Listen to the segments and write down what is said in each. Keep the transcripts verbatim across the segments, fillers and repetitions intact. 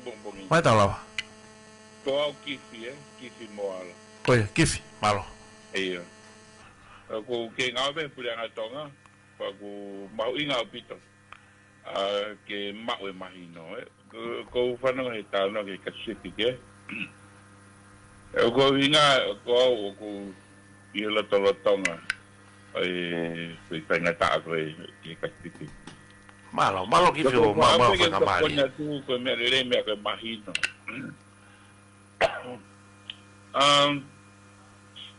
Pongipongi. Mai tau lava. Ko au Kifi, ē? Kifi Moala. Ko ia, Kifi, mālō. ʻIo. ʻOku ke ngāue pē he Puleʻanga Tonga, pea ʻoku mahuʻinga ʻaupito. ʻA, ke maʻu e mahino, ē? Ko, ko u fanongo he talanoa ki he Pacific, ē? ʻOku ou hinga, ko au, ʻoku ʻi he lotolotonga ʻo e, ko e faingataʻa ko ē ki he Pacific. Mālō, mālō Kifi, ʻoku ou mālō, mālō fakamolemole atu, ko e meʻa lelei meʻa ko e mahino. Um,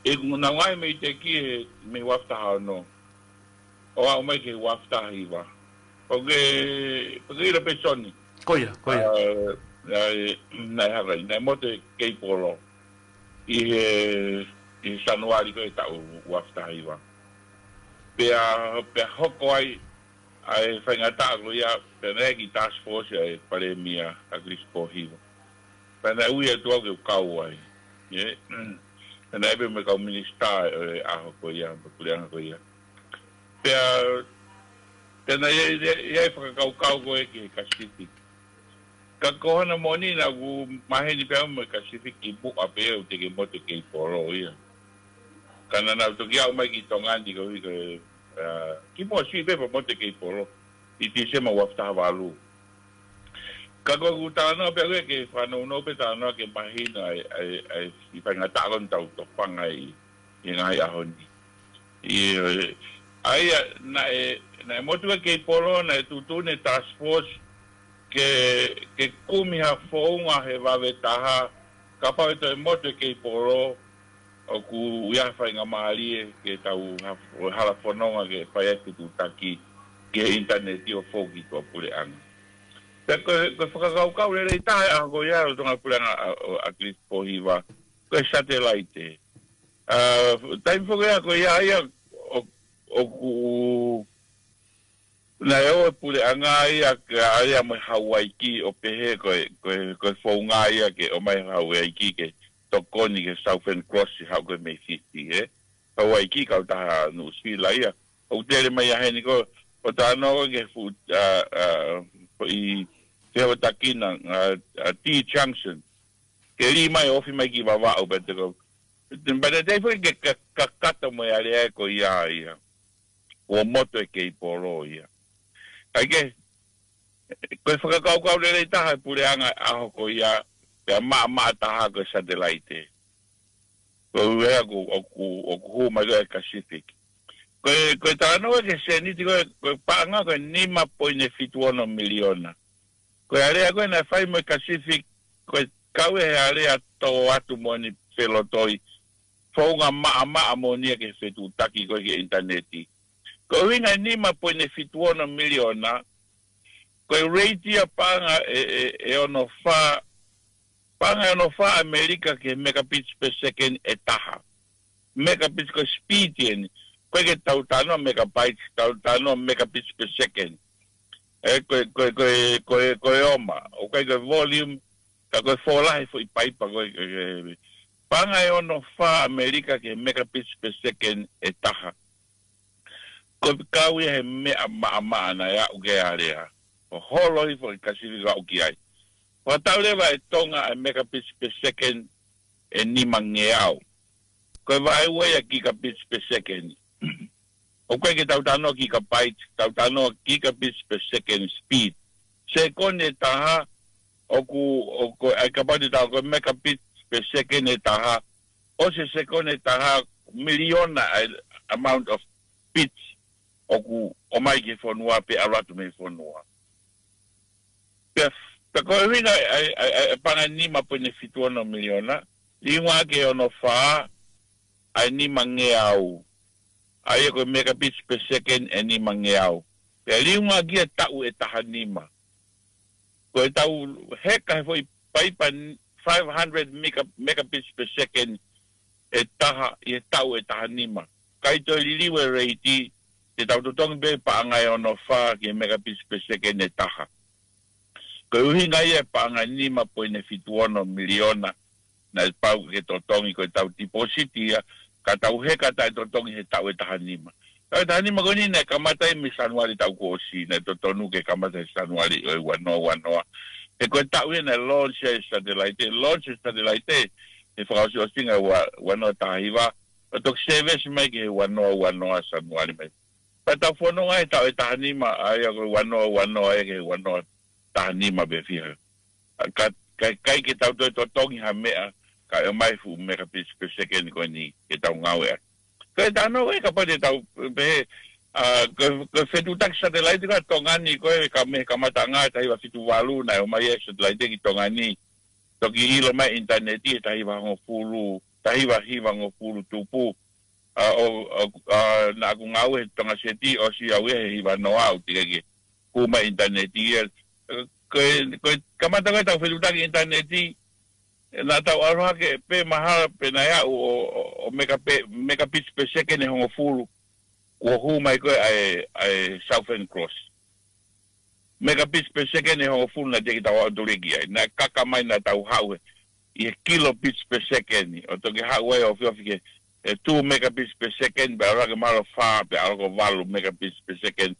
ʻoku nau ngaahi mei te ki he, mei he uaafe taha ono. ʻO aʻu mai ki he uaafe taha hiva. ʻOku ke, ʻoku ke ʻilo pē Soni. Ko ia, ko ia. ʻA, ʻa, naʻe haka, naʻe motu e keipolo ʻi he, ʻi he Sānuali ko ē taʻu uaafe taha hiva. Pea, pea hoko ai, ʻa e faingataʻa ko ia, pea naʻe ki task force ʻa e Palēmia ʻAkilisi Pōhiva. Pea naʻe ui atu au ke u kau ai. ʻIo. Pea naʻe pē mo e kau minisitā ʻo e ʻaho ko ia, mo e puleʻanga ko ia. Pea, pea naʻe ʻi ai, ʻi ai, ʻi ai e fakakaukau ko ē ki he Pacific. Ka ko hono moʻoni naʻa ku maheni pē au mo e Pacific kimuʻa pē ʻoku teʻeki motu e keipolo ia. Ka naʻa nau toki aʻu mai ki Tonga ni ko e, ko e, ʻa, kimuʻa siʻi pē pea motu e keipolo ʻi Tīsema uaafe taha valu. Ka ko ʻeku talanoa pē au ia ke fanongo pē talanoa ke mahino ai, ai, ai, ʻi he faingataʻa ko eni ʻoku tau tokanga ai ʻi he ngaahi ʻaho ni. ʻIo, ʻa ia, naʻe, naʻe motu e keipolo, naʻe tuʻutuʻuni e task force ke, ke kumi ha founga he vave taha, kapau ʻe toe motu e keipolo, ʻoku ʻi ai ha faingamālie ke tau ha, hala fononga ke fai ai e fetuʻutaki ki he ʻinitaneti ʻo fou ki tuʻapuleʻanga. Pea ko e, ko e fakakaukau lelei taha ʻa e ʻaho ko ia lolotonga e puleʻanga ʻa, ʻo ʻAkilisi Pōhiva, ko e satellite. ʻA, taimi foki ia ko ia ia ʻo, ʻoku naʻe ʻomi e puleʻanga ia ke ʻalea mo e Hauaiki ʻo pehē ko e, ko e, ko e founga ia ke ʻomai Hauaiki ke tokoni ki he Southern Cross haʻu ko ē mei Fisi, ē? Hauaiki kautaha Nuʻusila ia. ʻOku tele mai ʻa heni ko, ʻo talanoa ki he fuʻu, ʻa, ʻa, foʻi, ki he ʻotakina, ʻa, ʻa, T junction. Ke lī mai ofi mai ki Vavaʻu pea te ko. Pea te tei foki ke ka, kakato mo e ʻalea ko ia ia. ʻO motu e keipolo ia. ʻA ia ke, ko e fakakaukau lelei taha e puleʻanga ʻaho ko ia, pea maʻamaʻa taha ko e satellite. Ko e ʻuhinga ʻoku, ʻoku, ʻoku hū mai ko e Pacific. Ko e, ko e talanoa ki he sēniti ko e, ko e paʻanga ko e nima poini fitu ono miliona. Ko e ʻalea ko ē naʻe fai mo e Pacific, ko e kau he ʻalea tō atu moʻoni felotoi, founga maʻamaʻa moʻoni ia ki he fetuʻutaki ko ē ki he ʻinitaneti. Ko e ʻuhinga e nima poini fitu ono miliona, ko e rate ia paʻanga ʻe, ʻe, ʻe ono fā, paʻanga ʻe ono fā ʻAmelika ki he megabits per second ʻe taha. Megabits ko e speed eni. ʻOku ʻikai ke tau talanoa megabytes, tau talanoa megabits per second. ʻE, ko e, ko e, ko e, ko e, ko e oma. ʻOku ʻikai ko e volume, ka ko e fōlahi foʻi paipa ko e, ko e, ko e. Paʻanga ʻe ono fā ʻAmelika ki he megabits per second ʻe taha. Ko e kau ia he meʻa maʻamaʻa naʻe aʻu ki he ʻalea. ʻO holo hifo e Pacific ʻo aʻu ki ai. Fakatau leva ʻe Tonga e megabits per second ʻe nimangeau. Ko e vaeua ia gigabits per second. ʻOku ʻikai ke tau talanoa gigabyte, tau talanoa gigabits per second speed. Sekoni ʻe taha, ʻoku, ʻoku, ʻa ia kapau te tau ko e megabits per second ʻe taha, ʻosi e sekoni ʻe taha, miliona ʻa e amount of bits ʻoku ʻomai ki he fonua pe ʻalu atu mei he fonua. Pea, pea ko e ʻuhinga ʻa e, ʻa e, ʻa e, ʻa e paʻanga nima poini fitu ono miliona, liunga ki he ono fā, ʻa e nimangeau. ʻA ia ko e megabits per second ʻe nimangeau. Pea liunga ki he taʻu ʻe taha nima. Ko e tau heka he foʻi paipa n-, five hundred mega-, megabits per second ʻe taha ʻi he taʻu ʻe taha nima. ʻIkai toe liliu e rate, te tau totongi pē paʻanga ʻe ono fā ki he megabits per second ʻe taha. Ko e ʻuhinga ia e paʻanga nima poini fitu ono miliona, naʻe pau ke totongi ko e tau tipositi ia, ka tau heka taʻetotongi he taʻu ʻe taha nima. Taʻu ʻe taha nima ko eni naʻe kamata ia mei Sānuali taʻu kuo ʻosi, naʻe totonu ke kamata he Sānuali ʻo e ua noa ua noa. He ko e taʻu ia naʻe launch ai e satelaite, launch e satelaite he fakaʻosiʻosinga ua, ua noa taha hiva, ʻo toki service mai ki he ua noa ua noa Sānuali mai. Pea tau fononga he taʻu ʻe taha nima, ʻa ia ko e ua noa ua noa ia ki he ua noa taha nima pē fiha. ʻA, ka, ka, ʻikai ke tau toe totongi ha meʻa, kae ʻomai fuʻu megabits per second ko eni ke tau ngāueʻaki. Ko e tano e kapau te tau pehē, ʻa, ko, ko e fetuʻutaki satelaite ko ē ʻa Tonga ni ko e ka mei he kamataʻanga taha hiva fitu valu naʻe ʻomai e satelaite ki Tonga ni. Toki ʻilo mai ʻinitaneti he taha hiva hongofulu, taha hiva hiva hongofulu tupu. ʻA, ʻo, ʻo, ʻa, naʻa ku ngāue he Tonga Seti, ʻosi au ia he hiva noa au tika ke hū mai ʻinitaneti ia. Ko e, ko e kamata ko ē ʻetau fetuʻutaki ʻinitaneti, naʻa tau ʻalu hake pē mahalo pē naʻe aʻu ʻo, ʻo, ʻo mega pe-, megabits per second ʻe hongofulu, kuo hū mai ko ē ʻa e, ʻa e Southern Cross. Megabits per second ʻe hongofulu naʻe teʻeki tau aʻu atu leva ki ai. Naʻe kaka mai naʻa tau haʻu he, ʻi he kilobits per second. ʻO toki haʻu ai ʻo ofiofi ki he, he two megabits per second, pea ʻalu hake mahalo fā, pea ʻalu ko e valu megabits per second.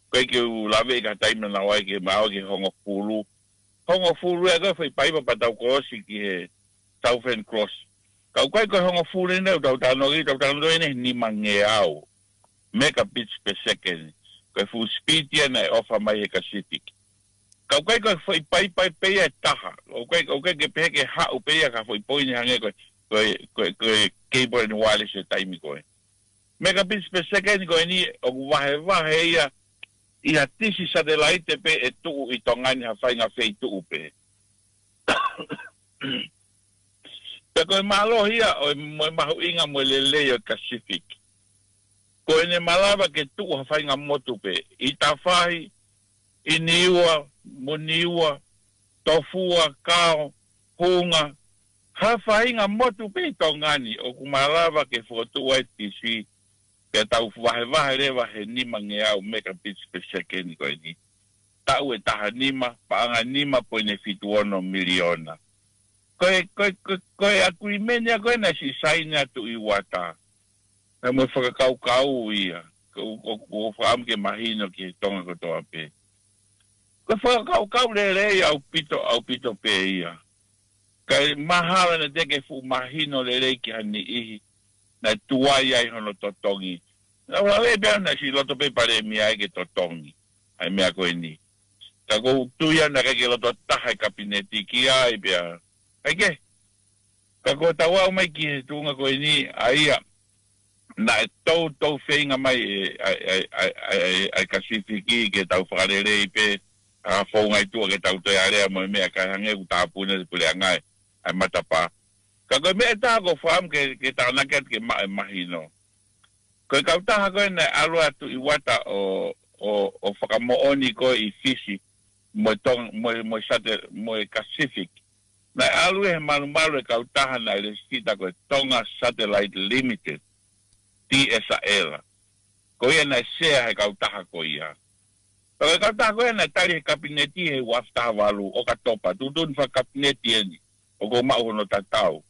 Ko e ke u lave ʻi ka taimi naʻa ʻoku ʻai ke maʻu ki he hongofulu. Hongofulu ʻe ko e foʻi paipa pea tau kolosi ki he Southern Cross. Ka ʻoku ʻikai ko e hongofulu ʻeni ʻoku tau talanoa ki, tau talanoa ʻeni he nimangeau megabits per second. Ko e full speed ia naʻe ʻofa mai he Pacific. Ka ʻoku ʻikai ko e foʻi paipa pē ia ʻe taha. ʻOku ʻikai, ʻoku ʻikai ke pehē ke haʻu pē ia ki ha foʻi poini hangē ko e, ko e, ko e, ko e Cable and Wireless he taimi ko ē. Megabits per second ko eni ʻoku vahevahe ia ʻi ha tisi satelaite pē ʻe tuʻu ʻi Tonga ni ha faʻahinga feituʻu pē. Pea ko e mālohi ia ʻo e mo e mahuʻinga mo e lelei ʻo e Pacific. Ko ʻene malava ke tuʻu ha faʻahinga motu pē, ʻi Tafahi, ʻi Niua, mo Niua, Tofua, Kao, Hunga, ha faʻahinga motu pē ʻi Tonga ni, ʻoku malava ke fokotuʻu ai tisi, pea tau vahevahe leva he nimangeau megabits per second ko eni. Taʻu ʻe taha nima, paʻanga nima poini fitu ono miliona. Ko e, ko e, ko e, ko e agreement ia ko ē naʻe siʻi saini ʻa Tuʻi Uata. Naʻe mo e fakakaukau ia. Ko, ko, ko fakaʻamu ke mahino ki he Tonga kotoa pē. Ko e fakakaukau lelei ʻaupito, ʻaupito pē ia. Kae mahalo naʻe teʻeki fuʻu mahino lelei ki ha niʻihi, naʻe tuai ai hono totongi. Naʻa ku lave pē au naʻe siʻi loto pē Palēmia ia ke totongi ʻa e meʻa ko eni. Ka ʻoku ou tui au naʻe ʻikai ke loto taha e Kapineti ki ai pea. ʻIkai ke. Ka ko ʻetau aʻu mai ki he tuʻunga ko eni, ʻa ia, naʻe toutou feinga mai e, ʻa e, ʻa e, ʻa e, ʻa e, ʻa e Pasifiki ke tau fakalelei pē, ʻa, founga ʻi tuʻa ke tau toe alea mo e meʻa kae hangē ʻoku tāpuni ʻe he puleʻanga ʻa e matapā. Ka ko e meʻa ʻe taha ʻoku ou fakaʻamu ke, ke tānaki atu ke ma-, mahino. Ko e kautaha ko ē naʻe ʻalu ʻa Tuʻi Uata ʻo, ʻo, ʻo fakamoʻoni ko ē ʻi Fisi, mo e Tong-, mo e, mo e Sate-, mo e Pacific. Naʻe ʻalu ia he malumalu e kautaha naʻe lēsisita ko e Tonga Satellite Limited, T S L. Ko ia naʻe sea he kautaha ko ia. Ka ko e kautaha ko ia naʻe tali he Kapineti he ua afe taha valu ʻOkatopa, tuʻutuʻuni fakakapineti eni, ʻoku ou maʻu hono tatau.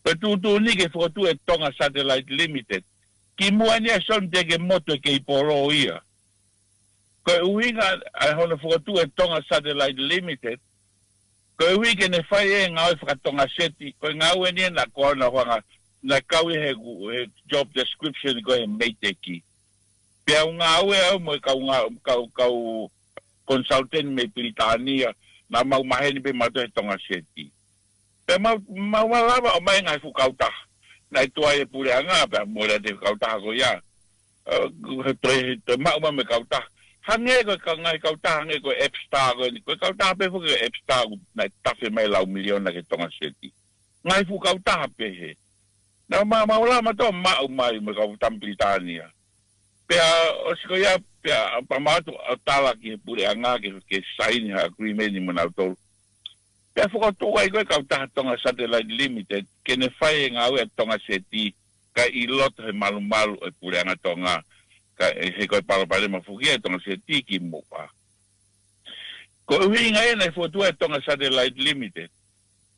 Ko e tuʻutuʻuni ke fokotuʻu e Tonga Satellite Limited, kimuʻa eni ʻa Soni teʻeki ke motu e keipolo ia. Ko e ʻuhinga ʻa hono fokotuʻu e Tonga Satellite Limited, ko e ʻuhi ke ne fai e ngāue fakatongaseti, ko e ngāue eni ʻena ko ʻena ʻuhinga, naʻe kau ia he, he job description ko ē he MEIDECC. Pea u ngāue au mo e kau ngā-, kau, kau consultant mei Pilitānia, naʻa mau maheni pē mautolu he tongaseti. Pea mau, mau malava ʻo ʻomai e ngaahi fuʻu kautaha. Naʻe tuai e puleʻanga, pea mole atu e kautaha ko ia. ʻE, he toe, he toe maʻu mai mo e kautaha. Hangē ko e ka-, ngaahi kautaha, hangē ko e Epstar ko eni. Ko e kautaha pē foki ko e Epstar, naʻe tafe mai lau miliona ki he tongaseti. Ngaahi fuʻu kautaha pehē. Naʻa ma-, mau lava mautolu ʻo maʻu mai mo e kau tama Pilitānia. Pea ʻosi ko ia, pea pea mau ō atu ʻo tala ki he puleʻanga ke, ke saini ha agreement mo nautolu. Pea fokotuʻu ai ko ē e kautaha Tonga Satellite Limited, ke ne fai e ngāue ʻa e tongaseti, kae ʻi loto he malumalu ʻo e puleʻanga Tonga, kae, he ko e palopalema foki ʻa e tongaseti kimuʻa. Ko e ʻuhinga ia naʻe fokotuʻu ai e Tonga Satellite Limited.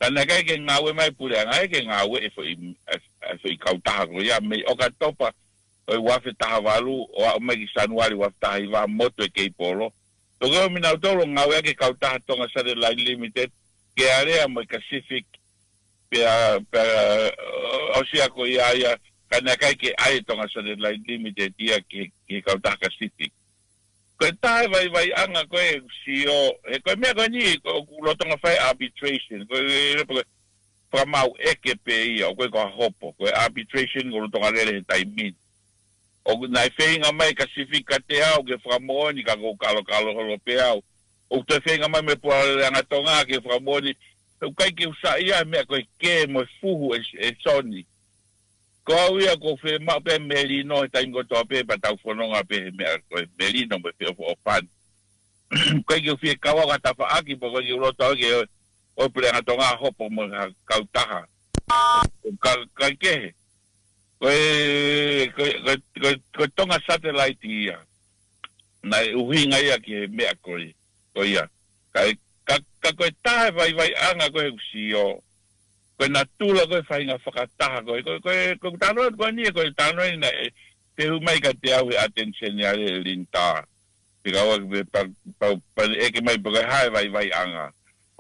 Ka naʻe ʻikai ke ngāue mai e puleʻanga ia ke ngāue e foʻi, e, e foʻi kautaha ko ia mei ʻOkatopa ʻo e ua afe taha valu ʻo aʻu mai ki Sānuali ua afe taha hiva motu e keipolo. Ko e ʻuhinga ʻoku tau ngāueʻaki e kautaha Tonga Satellite Limited ke alea mo e Kacific, pea, pea, ʻosi ia ko ia ia, ka naʻe ʻikai ke ʻai e Tonga Satellite Limited ia ki, ki he kautaha Kacific. Ko e taha e vaivaiʻanga ko ē ʻoku sio, he ko e meʻa ko eni, ʻoku lolotonga fai arbitration, ko e, ko e fakamaau ʻeke pē ia, ʻoku ʻikai ko ha hopo, ko e arbitration ʻoku lolotonga lele he taimi ni. ʻOku nau feinga mai Kacific kiate au ke fakamoʻoni ka ʻoku ou kalokalo holo pē au. ʻOku toe feinga mai mei he Puleʻanga Tonga ke fakamoʻoni, ʻoku ʻikai ke u saiʻia he meʻa ko e kē mo e fuhu ʻe, ʻe Soni. Ko au ia ʻoku ou fiemaʻu pē melino he taimi kotoa pē pea tau fononga pē he meʻa ko e melino mo e feʻofoʻofani. ʻIkai ke u fie kau au ha tafaʻaki, pea ʻikai ke u loto au ke ʻo, ʻo e Puleʻanga Tonga hopo mo ha kautaha. Ka, ka kehe. Ko e, ko e, ko e, ko e, ko e Tonga Satellite ia. Naʻe ʻuhinga ia ki he meʻa ko ē, ko ia. Ka, ka, ka ko e taha e vaivaiʻanga ko ē ʻoku sio. Ko e natula ko e faʻahinga fakataha ko ē, ko e, ko e, ko e talanoa ko eni, ko e talanoa eni naʻe fehuʻi mai kiate au he attention ia ʻa Linda. Pea ka ua ki pe pa, pa, pa ʻeke mai pe ko e hā e vaivaiʻanga.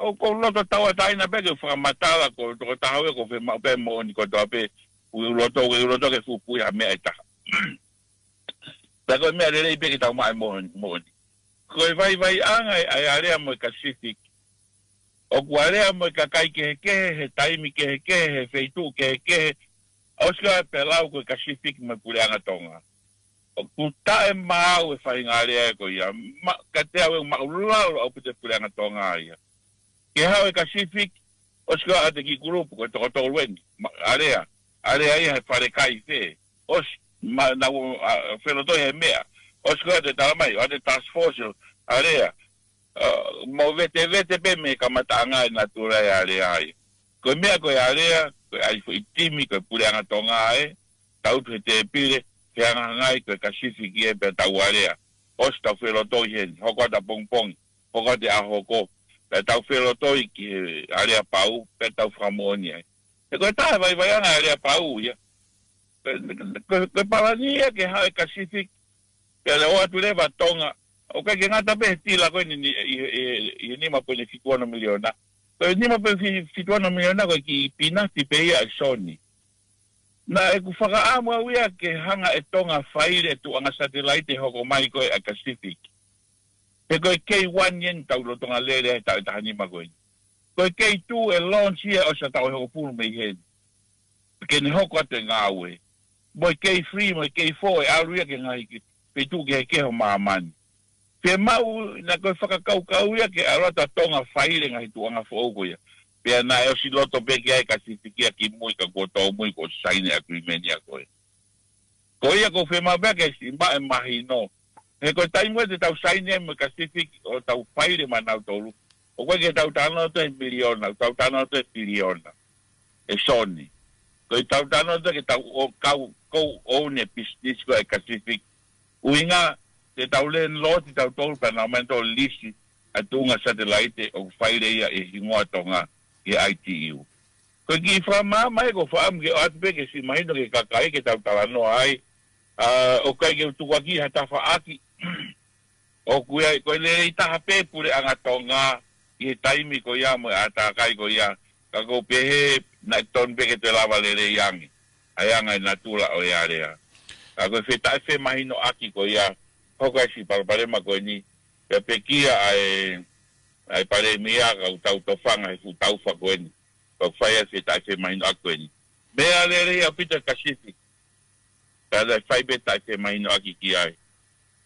ʻOku ou loto tauʻatāina pē ke fakamatala ko e tokotaha ʻoku ou fiemaʻu pē moʻoni kotoa pē, ʻoku ou loto, ʻoku ou loto ke fuʻu puʻi ha meʻa ʻe taha. Pea ko e meʻa lelei pē ke tau maʻu e moʻoni, moʻoni. Ko e vaivaiʻanga ʻa e, ʻa e alea mo e Kacific. ʻOku alea mo e kakai kehekehe, he taimi kehekehe, he feituʻu kehekehe, ʻosi ko ia pea lau ko e Kacific mo e Puleʻanga Tonga. ʻOku taʻemaau e faʻahinga alea ko ia, ma, kiate au ʻoku māʻulalo ʻaupito e Puleʻanga Tonga ia. Ke haʻu e Kacific, ʻosi ko ia ʻa e kiʻi kulupu, ko e toko tolu eni, ma, alea, alea ia he fale kai fē, ʻosi, ma, nau, a, felotoi he meʻa, ʻosi ko ia ʻa e tala mai, ʻa e task force, alea, ʻa, mo vetevete pē mei he kamataʻanga e natula e alea ia. Ko e meʻa ko e alea, ko e ʻai foʻi timi, ko e Puleʻanga Tonga ē, tau utu he tēpile, fehangahangai ko e Kacific ē pea tau alea. ʻOsi tau felotoi heni, hoko atu ʻapongipongi, hoko atu ʻaho hoko, pea tau felotoi ki he alea pau, pea tau fakamoʻoni ai. He ko e taha e vaivaiʻanga e alea pau ia. Ko, ko, ko e palani ia ke haʻu e Kacific, pea lele atu leva Tonga, ʻoku ʻikai ke ngata pē he tila ko eni ʻi, ʻi, ʻi, ʻi he nima poini fitu ono miliona. Ko e nima poini fitu ono miliona ko e kiʻi pinati pē ia ʻa Soni. Naʻe ʻoku fakaʻamu au ia ke hanga ʻe Tonga faile e tuʻunga satelaite hoko mai ko ē ʻa e Kacific. He ko e K one eni tau lolotonga lele ai he taʻu ʻe taha nima ko eni. Ko e K two ʻe launch ia ʻosi ʻa e taʻu ʻe hongofulu mei heni. Ke ne hoko atu e ngāue. Mo e K three, mo e K four ʻe ʻalu ia ki he ngaahi ke, feituʻu kehekehe ʻo māmani. Fiemaʻu naʻa ko e fakakaukau ia ke ʻalu atu ʻa Tonga faile ngaahi tuʻunga foʻou ko ia. Pea naʻe ʻosi loto pē ki ai e Kacific ia kimui ka kuo tōmui kuo saini e agreement ia ko ē. Ko ia ʻoku ou fiemaʻu pē ke siʻi maʻu e mahino. He ko e taimi ko ē te tau saini ai mo e Kacific ʻo tau faile maʻanautolu. ʻOku ʻikai ke tau talanoa atu he miliona, tau talanoa atu he piliona. ʻE Soni. Ko e tau talanoa atu ke tau ō kau, kau ʻouni e business ko ē ʻa e Kacific. ʻUhinga, te tau landlord, te tau tolu pea nau mai tolu lisi ʻa e tuʻunga satelaite ʻoku faile ia ʻi he hingoa Tonga ʻi he I T U. Ko e kiʻi fakamaama ē ʻoku ou fakaʻamu ke ʻoatu pē ke siʻi mahino ki he kakai ke tau talanoa ai. ʻA, ʻoku ʻikai ke u tukuakiʻi ha tafaʻaki. ʻOku ʻi ai, ko e lelei taha pē Puleʻanga Tonga ʻi he taimi ko ia mo e ʻātakai ko ia. Ka ʻoku ou pehē naʻe tonu pē ke toe lava lelei ange ʻa e anga e natula ʻo e alea. Ka ko e fetaʻefemahinoʻaki ko ia, hoko ai siʻi palopalema ko eni, pea pekia ʻa e, ʻa e Palēmia ka ʻoku tau tofanga he fuʻu taufa ko eni. Ka ʻoku fai ai e fetaʻefemahinoʻaki ko eni. Meʻa lelei ʻaupito e Kacific. Ka naʻe fai pē taʻefemahinoʻaki ki ai.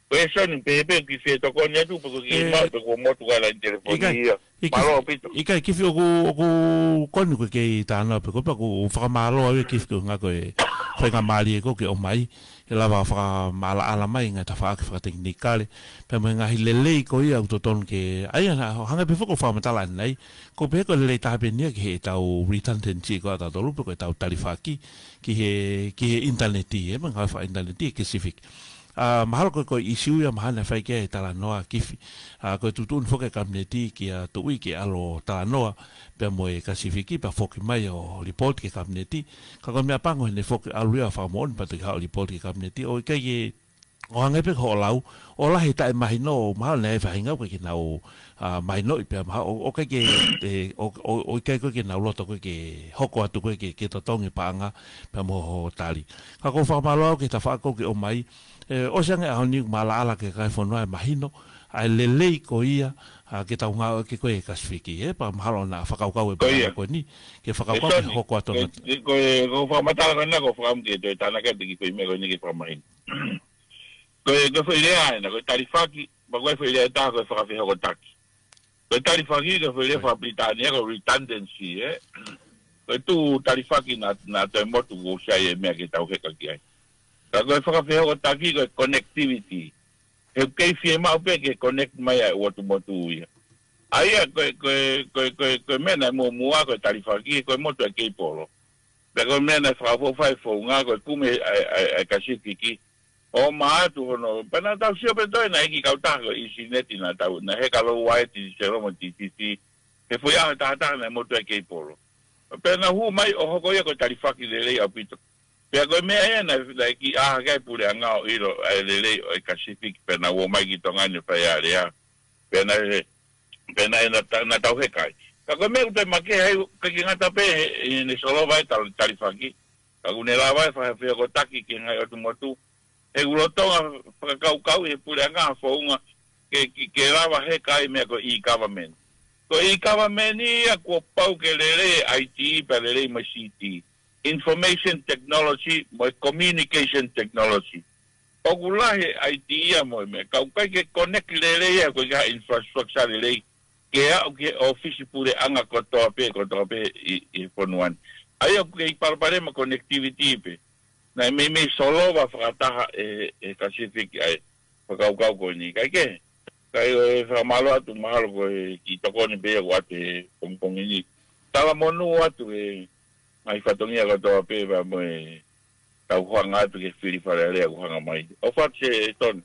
Ko e Soni, pehē pē ke fetokoni atu, pe ko e kiʻi mau, pe ko e motu ka laini telefoni ia. Mālō ʻaupito. ʻIkai, Kifi, ʻoku, ʻoku koni ko e kei tānaki pē ko e pea ʻoku fakamālō au ia Kifi ko e ngaahi ko e faingamālie ko ē ke ʻomai. Ke lava fakamaʻalaʻala mai ngaahi tafaʻaki fakatekinikale. Pea mo e ngaahi lelei ko ia ʻoku totonu ke, ʻa ia naʻa, hangē pē foki ko e fakamatala ʻanenai. ʻOku ou pehē ko e lelei taha pē eni ia ki heʻetau redundancy ko ē ʻatautolu pe ko ʻetau talifaki ki he, ki he ʻinitaneti, ē, mo e ngāue fakaʻinitaneti ʻa e Kacific. ʻA, mahalo ko e, ko e ʻīsiu ia mahalo naʻe fai ki ai e talanoa Kifi. ʻA, ko e tuʻutuʻuni foki ʻa e Kapineti kia Tuʻi ke ʻalu ʻo talanoa pea mo e Kacific pea foki mai ʻo lipooti ki he Kapineti. Ka ko e meʻapango heʻene foki ʻalu ia ʻo fakamoʻoni pea toki haʻu ʻo lipooti ki he Kapineti. ʻOku ʻikai ke ʻO hangē pē ko hoʻo lau, ʻo lahi taʻemahino, ʻo mahalo naʻe faʻahinga ʻoku ʻikai ke nau, ʻa, mahinoʻi pea mahalo, ʻo, ʻo ʻikai ke, ʻe, ʻo, ʻo, ʻo ʻikai ko ē ke nau loto ko ē ke hoko atu ko ē ke, ke totongi paʻanga pea mo hoʻo tali. Ka ʻoku ou fakamālō au ki he tafaʻaki ʻoku ke ʻomai, ʻe, ʻosi ange ʻaho ni ʻoku ma ʻalaʻala ki he kakai fonua ʻe mahino, ʻa e lelei ko ia, ʻa, ke tau ngāueʻaki ko ē ʻi he Pasifiki, ē, pea mahalo naʻa fakakaukau e Ko ia. Pea ko eni, ke fakakaukau ke Soni, hoko atu ko, ʻa ko, ko, ko fakamatala ko ena ko fakamu ke toe tānaki atu ki ko e meʻa ko eni ke fakamahino. Ko e, ko e foʻi lea ena, ko e talifaki, pea ko e foʻi lea ʻe taha ko e fakafehokotaki. Ko e talifaki, ko e foʻi lea Ko e. Fakapilitānia, ko e redundancy, ē. Ko e tuʻu talifaki naʻa, naʻa toe motu kuo ʻosi ʻi ai e meʻa ke tau heka ki ai. Ka ko e fakafehokotaki, ko e connectivity. He ʻoku kei fiemaʻu pē ke connect mai ʻa e ʻotu motu ia. ʻA ia, ko e, ko e, ko e, ko e, ko e meʻa naʻe muʻomuʻa, ko e talifaki, ko e motu ʻa e keipolo. Pea ko e meʻa naʻe fakaʻofoʻofa e founga, ko e kumi ʻa e, ʻa e, ʻa e Kasifiki. ʻO ma atu hono, pea naʻa tau sio pē toe naʻe ʻi ai e kiʻi kautaha ko e ʻIsineti naʻa tau, naʻe heka lou ai Titi Selo mo Titi Titi. He foʻi ʻaho ʻe taha taha naʻe motu ʻa e keipolo. Pea naʻa hū mai ʻo hoko ia ko e talifaki lelei ʻaupito. Pea ko e meʻa ia naʻe, naʻe kiʻi ʻā hake ai e puleʻanga ʻo ʻilo ʻa e lelei ʻo e Kasifiki pea naʻa ō mai ki Tonga ni ʻo fai ʻa e lea. Pea naʻe, pea naʻe, naʻa ta-, naʻa tau heka ai. Ka ko e meʻa ʻoku toe makehe ai, ʻikai ke ngata pē he, he ne solova e tal-, talifaki. Ka ʻoku ne lava e fakafehokotaki ki he ngaahi ʻotu motu. He ʻoku lolotonga fakakaukauʻi he puleʻanga ha founga ke, ke, ke lava heka ai e meʻa ko e e-government. Ko e e-government ia kuo pau ke lelei e I T pea lelei mo e C T. Information technology mo e communication technology. ʻOku lahi e I T ia mo e meʻa. Ka ʻoku ʻikai ke connect lelei ia ko e ha infrastructure lelei. Ke aʻu ki he ʻōfisi puleʻanga kotoa pē, kotoa pē ʻi, ʻi he fonua ni. ʻA ia ʻoku kei palopalema connectivity pē. Naʻe meimei solova fakataha e, e Kasifiki ʻa e fakakaukau ko eni. Kae kehe, kae ʻoua ʻe fakamālō atu mahalo ko e kiʻi tokoni pē ia ʻoku ʻoatu he pongipongi ni. Talamonū atu he ngaahi fatongia kotoa pē pea mo e tau hanga atu ki he fili Fale Alea ʻoku hanga mai. ʻOfa atu Sētone,